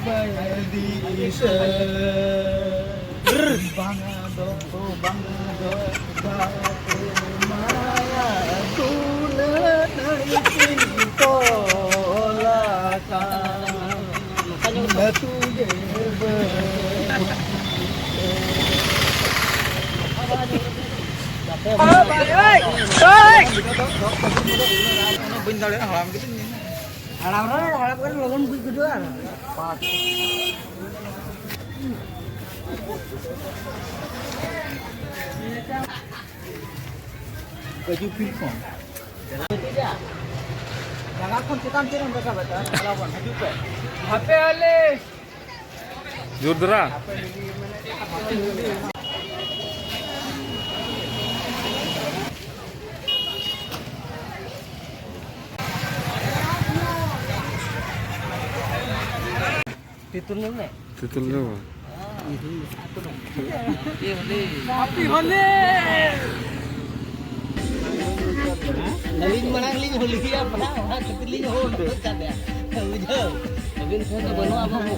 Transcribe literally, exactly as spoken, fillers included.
ᱵᱟᱝ ᱫᱚ, ᱵᱟᱝ ᱫᱚ, ᱵᱟᱯᱮ ᱢᱟᱭᱟ ᱫᱩᱞᱟᱹᱲ ᱱᱟᱹᱲᱤ ᱠᱤᱱ ᱛᱚᱞ ᱟᱠᱟᱫ᱾ ᱞᱟᱹᱴᱩ ᱜᱮ ᱵᱟᱹᱱᱩᱜ᱾ ᱵᱟᱹᱧ ᱫᱟᱲᱮᱭᱟᱜᱼᱟ, ᱦᱟᱲᱟᱢ ᱠᱟᱛᱮ ᱧᱮᱞ ᱢᱮ᱾ ᱦᱟᱲᱟᱢ ᱨᱮ, ᱦᱟᱲᱟᱢ ᱠᱟᱛᱮ ᱞᱚᱜᱚᱱ ᱵᱩᱡᱽ ᱜᱚᱫᱚᱜᱼᱟ ᱟᱨ᱾ ᱠᱟᱹᱡᱩ ᱯᱷᱤᱨ ᱠᱷᱚᱱ᱾ ᱡᱟᱸᱜᱟ ᱠᱷᱚᱱ ᱪᱮᱛᱟᱱ ᱪᱮᱫ ᱮᱢ ᱨᱟᱠᱟᱵᱮᱫ ᱛᱟᱦᱮᱸᱫ? ᱪᱟᱞᱟᱣ ᱵᱚᱱ ᱦᱤᱡᱩᱜ ᱯᱮ᱾ ᱦᱟᱯᱮ ᱟᱞᱮ᱾ ᱡᱳᱨ ᱫᱷᱟᱨᱟ᱾ ᱛᱤᱛᱩᱞ ᱧᱚᱜ ᱢᱮ᱾ ᱛᱤᱛᱩᱞ ᱧᱚᱜ ᱢᱮ᱾ ᱦᱟᱯᱤ ᱦᱳᱞᱤ᱾ ᱟᱹᱞᱤᱧ ᱢᱟᱲᱟᱝ ᱞᱤᱧ ᱦᱳᱞᱤᱭᱟ, ᱚᱱᱟ ᱠᱷᱟᱹᱛᱤᱨ ᱞᱤᱧ ᱦᱳᱞ ᱦᱚᱪᱚ ᱠᱟᱫᱮᱭᱟ᱾ ᱵᱩᱡᱷᱟᱹᱣ? ᱟᱹᱵᱤᱱ ᱴᱷᱮᱱ ᱫᱚ ᱵᱟᱹᱱᱩᱜᱼᱟ ᱵᱟᱹᱵᱩ᱾